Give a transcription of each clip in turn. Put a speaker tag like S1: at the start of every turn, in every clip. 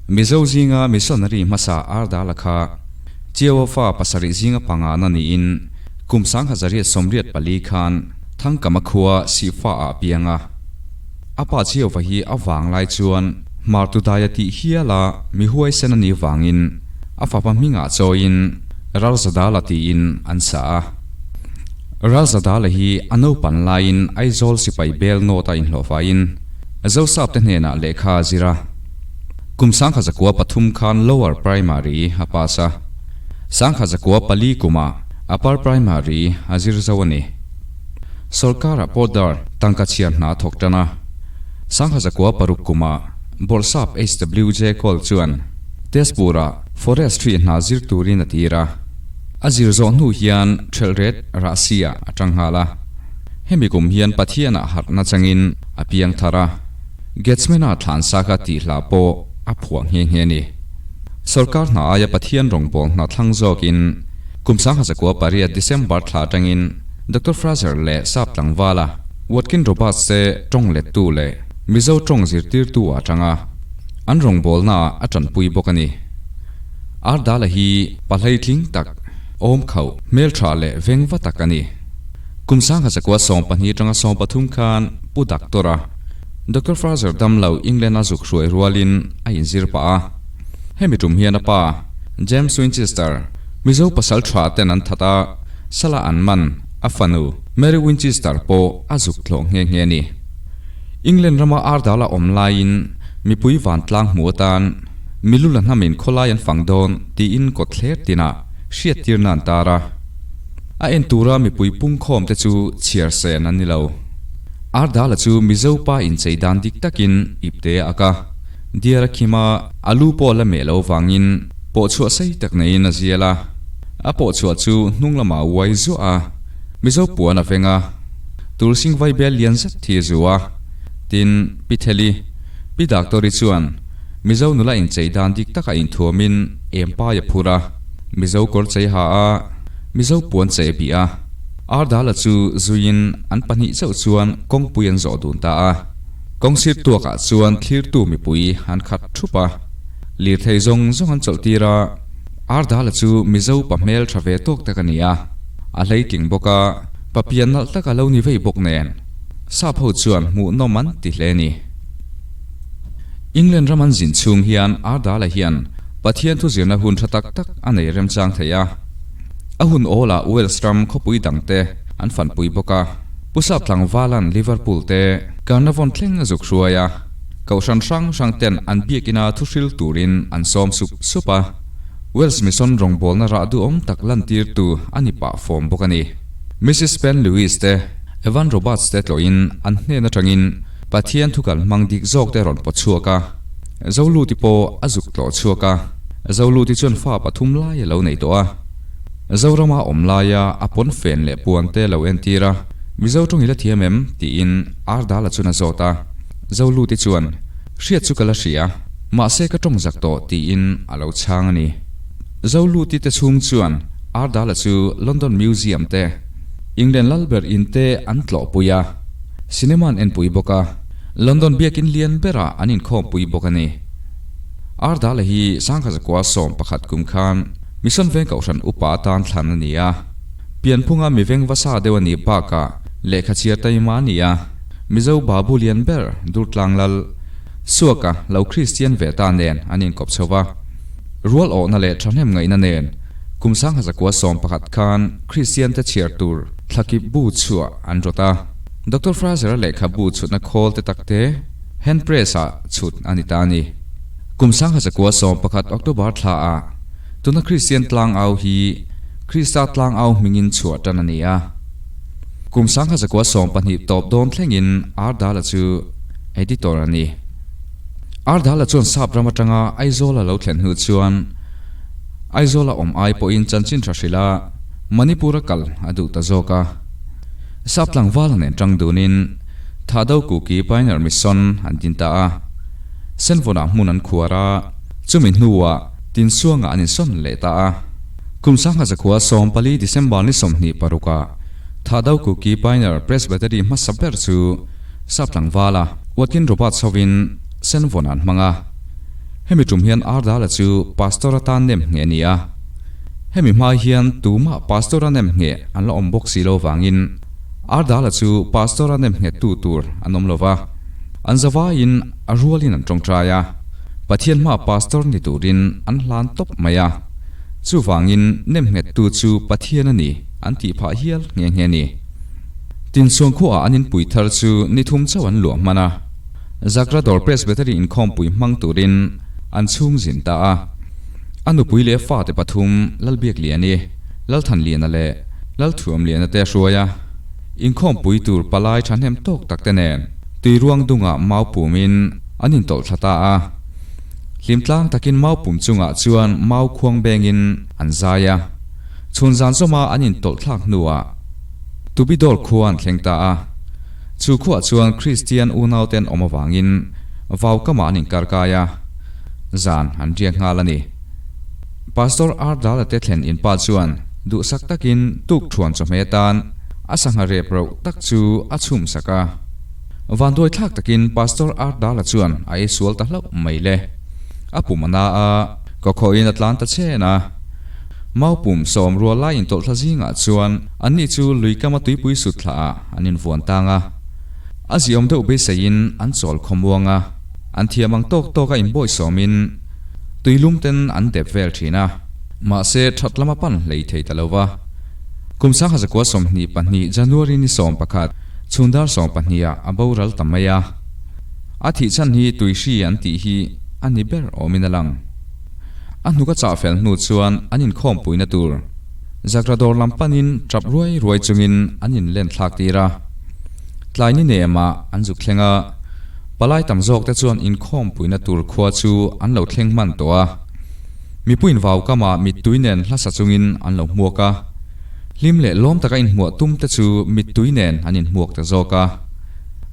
S1: Mizo zinga missionary hmasa Ardala kha Chiaua fa pasarih zinga pangana niin kum 1884 khan Thangkama khua Sihfa ah a piang a. A pa Chiaua hi a vang lai chuan Hmartudaia tih hiala mi huaisen a nih vangin a fapa hmingah chawiin Ralzadala tiin an sa a. Ralzadala hi a naupan laiin Aizawl sipai bel nawta inhlawhfaiin Zosapte hnenah lehkha a zir a. Kum 1903 khan Lower Primary a pass a, 1904 kumah Upper Primary a zir zo a ni. Sorkarah pawh dar tangka chhiar hna a thawk tan a, 1906 kumah Bawrhsap HWJ Cole chuan Tezpur-ah Forestry hna zir turin a tir a. A zir zawh hnu hian Thelhret Rahsi-ah a tang nghal a. Hemi kum hian Pathianah harhna changin a piang thar a, Gethsemane-a thlansa kha tih hla pawh a phuah nghe nghe a ni. Sorkar hna aia Pathian rawngbâwl hna thlang zawkin kum 1908 December thla atangin Doctor Fraser leh Sap tlangvala Watkin Roberts te tawng lettu leh Mizo tawng zirtirtu a tang a, an rawngbâwlnaah a tanpui bawk a ni. Ardala hi pahleitling tak, awmkhauh, hmeltha leh vengva tak a ni. Kum 1912 atanga 13 khan Pu Doctor-a, Doctor Fraser damlo England-a zuk hruai rualin a inzir pah a. Hemi tum hian a pa, James Winchester, Mizo pasal tha ten an that a, sala an man, a fanu, Mary Winchester pawh a zuk tlawh nghe nghe a ni. England rama ardala awm laiin mipui vantlang hmu atan milula hnamin khawlai an fang dawn tiin kawtthler tinah hriattirna an tar a. A en tura mipui pungkhawm te chu chhiar sen an ni lo. Ardala chu Mizo pa inchei dan dik takin ipte a ak a, diar a khim a, a lu pawh la meh lo vangin pawhchhuah sei tak neiin a zial a. A pawhchhuah chu hnung lamah a uai zuah a, Mizo puan a veng a, Tulsing vaibel lian zet thi a zu a. Tin, Pi Theli, Pi Daktori chuan Mizo nula inchei dan dik taka inthuamin empai a phur a, Mizo kawr chei ha a, Mizo puan chei a bih a. Ardala chu zuiin an pahnih chauh chuan kawngpui an zawh dun ta a. Kawngsir tuakah chuan thlirtu mipui an khat thup a. Lirthei zawng zawng an chawlh tir a. Ardala chu Mizo pa hmel tha ve tawk tak a ni a. A hleitling bawk a, pa pian nalh tak a lo ni vei bawk nen. Sap ho chuan hmuhnawm an ti hle a ni. England ram an zin chhung hian Ardala hian Pathian thuzirna hun tha tak tak a nei remchang thei a. A hun awlah Wales ram khawpui dangte an fanpui bawk a. Pu Sap tlangvalan Liverpool te Carnarvon thleng a zuk hruai a, kohhran hrang hrang ten an biakina thuhril turin an sawm sup sup a. Wales Mission rawngbawlna rah duhawm tak lantirtu a ni pah fawm bawk a ni. Mrs Pen Lewis te, Evan Roberts te tlawhin an hnen atangin Pathian thukal hmang dik zawk te rawn pawt chhuak a. Zoluti pawh a zuk tlawh chhuak a, Zoluti chuan fa pathum lai a lo nei tawh a. Zorama awm laia a pawn fen leh puan te lo entir a, Mizo tawng i la thiam em? tiin Ardala chuan a zawt a. Zoluti chuan, Hriat chu ka la hria, mahse ka tawng zak tawh tiin a lo chhang a ni. Zoluti te chhung chuan Ardala chu London Museum te, England Lalber in te an tlawhpui a, cinema an enpui bawk a. London biakin lian berah an inkhawmpui bawk a ni. Ardala hi 1911 kum khan Mission Veng Kohhran upa atan thlan a ni a. Pianphunga mi veng vasa deuh a nih bakah lehkha chhiar taima a ni a. Mizo Babu lian ber Durtlang Lal Suaka lo Kristian ve ta nen an inkawp chho va. Rual awhna leh thahnem ngaihna nen kum 1911 khan Kristian te chhiar tur thlakip bu chhuah an rawt a. Doctor Fraser-a lehkhabu chhutna khawl te tak te hand press-ah chhut a ni ta a ni. Kum 1911 October thlaah tuna Kristian tlangau hi Krista tlangau hmingin chhuah tan a ni a. Kum 1912 tawp dawn thlengin Ardala chu editor a ni. Ardala chuan sap ram atanga Aizawl a lo thlen hnu chuan Aizawl a awm ai pawhin chanchin tha hrilh a Manipur-a kal a duh ta zawk a. Sap tlangvala nen tang dunin Thado Kuki Pioneer Mission an din ta a, Senvawnah hmun an khuar a, chumi hnuah Tinsuangah an insawn leh ta a. Kum 1914 December ni 26 ah. Thahdo Kuki Pioneer Presbytery hmasa ber chu Sap tlangvala Watkin Roberts hovin Senvawn an hmang a. Hemi tum hian Ardala chu Pastor atan nem ngheh a ni a. Hemi hma hian tumah Pastor a nem ngheh an la awm bawk si lo vangin Ardala chu Pastor a nem nghettu tur an awm lo va. An zavaiin a rualin an tawngtai a, Pathian hmaa Pastor ni turin an hlan tawp mai a. Chuvangin nem nghettu chu Pathian a ni an tih phah hial nghe nghe a ni. Tinsuang khuaah an inpui thar chu ni thum chauh an luah hman a. Zakradawr Presbytery inkhawmpui hmang turin an chhung zin ta a. A nupui leh fate pathum Lalbiakliani, Lalthanliana leh Lalthuamliana te a hruai a. Inkhawmpui tur palai thahnem tawk tak te nen tuiruang dungah mau pumin an intawlh thla ta a. Hlimtlang takin mau pum chungah chuan mau khuang bengin an zai a. Chhun zan zawma an intawlh thlak hnuah Tubidawr khua an thleng ta a. Chu khuah chuan Kristian unaute an awm avangin vau kamah an inkarkai a, zan an riak nghal a ni. Pastor Ardala te thlen inpa chuan duhsak takin tuk thuan chawhmeh atan a sangha rep rauh tak chu a chhum sak a. Vanduai thlak takin Pastor Ardala chuan a ei sual ta hlauh mai le. A pum a na a, kawkhawhin a tlan ta chen a. Maupum sawm rual lai intawlh thla zingah chuan anni chu lui kama tuipui sut thlah ah an invuan tang a. A ziawm deuh beiseiin an chawl khawmuang a, an thiam ang tawk tawk a inbawisawmin tuilum ten an dep vel thin a. Mahse that lama pan hlei thei ta lo va. Kum 1922 January ni 11, chhundar 12 ah a boral ta mai a. A thih chhan hi tuihri an tih hi a ni ber awmin a lang. A hnuk a chah fel hnu chuan an inkhawmpuina tur Zakradawr lam panin tap ruai ruai chungin an inlen thlak tir a. Tlai ni nemah an zuk thleng a, palai tam zawk te chuan inkhawmpuina tur khua chu an lo thleng hman tawh a. Mipuiin vau kamah mittui nen hlasa chungin an lo hmuak a. Hlim leh lawm taka inhmuah tum te chu mittui nen an inhmuak ta zawk a.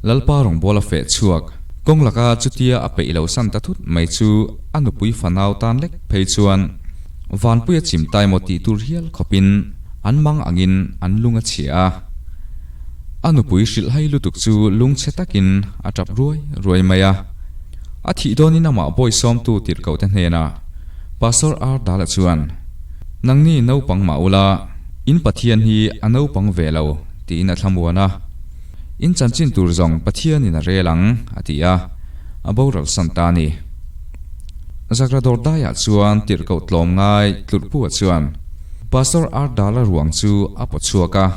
S1: Lalpa rawngbawla feh chhuak kawng laka chutia a peih lo san ta thut mai chu a nupui fanau tan lek phei chuan Vanpuia chim tai maw tih tur hial khawpin an mang angin an lung a chhia a. A nupui hrilhhai lutuk chu lungchhe takin a tap ruai ruai mai a. A thih dawnin amah bawisawmtu tirhkohte hnenah Pastor R. Dala chuan, Nangni naupang mah ula, in Pathian hi a naupang ve lo, tiin a thlamuan a. In chanchin tur zawng Pathianin a rel ang, a ti a, a boral san ta a ni. Zakradawr daiah chuan tirhkoh tlawm ngai Tlurhpua chuan Pastor Ardala ruang chu a paw chhuak a.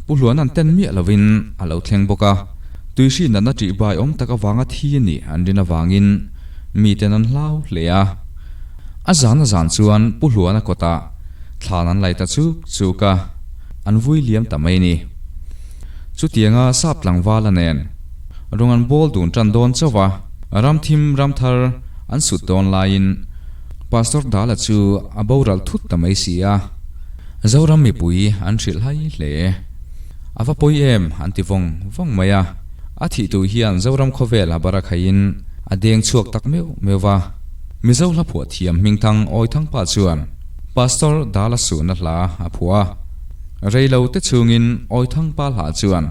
S1: Pu Hluana'n ten miah lovin a lo thleng bawk a, tuihri natna ṭih bai awm tak avanga thi a nih an rin avangin miten an hlau hle a. A zan a zan chuan Pu Hluana kawtah thlan an lai ta chuk chuk a, an vui liam ta mai a ni. Chutianga sap tlangvala nen rawng an bawl dun tan dawn chauh a, Ramthim ramthar an sut dawn laiin Pastor Dala chu a boral thut ta mai si a, Zoram mipui an hrilh hai hle. A va pawi em an ti vawng vawng mai a, a thih tu hian Zoram khawvel a barakhaiin a deng chhuak tak meuh meuh va. Mizo hla phuah thiam Hmingthang Awithangpa chuan Pastor Dala suhna hla a phuah a. Rei lo te chhungin Awithangpa hla chuan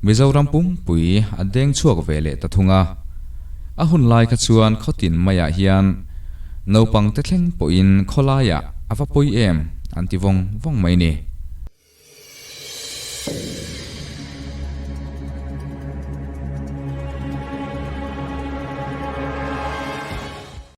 S1: Mizoram pumpui a deng chhuak ve leh ta thung a. A hun lai kha chuan khawtin maiah hian naupang te thleng pawhin khawlaiah a va pawi em an ti vawng vawng mai ni.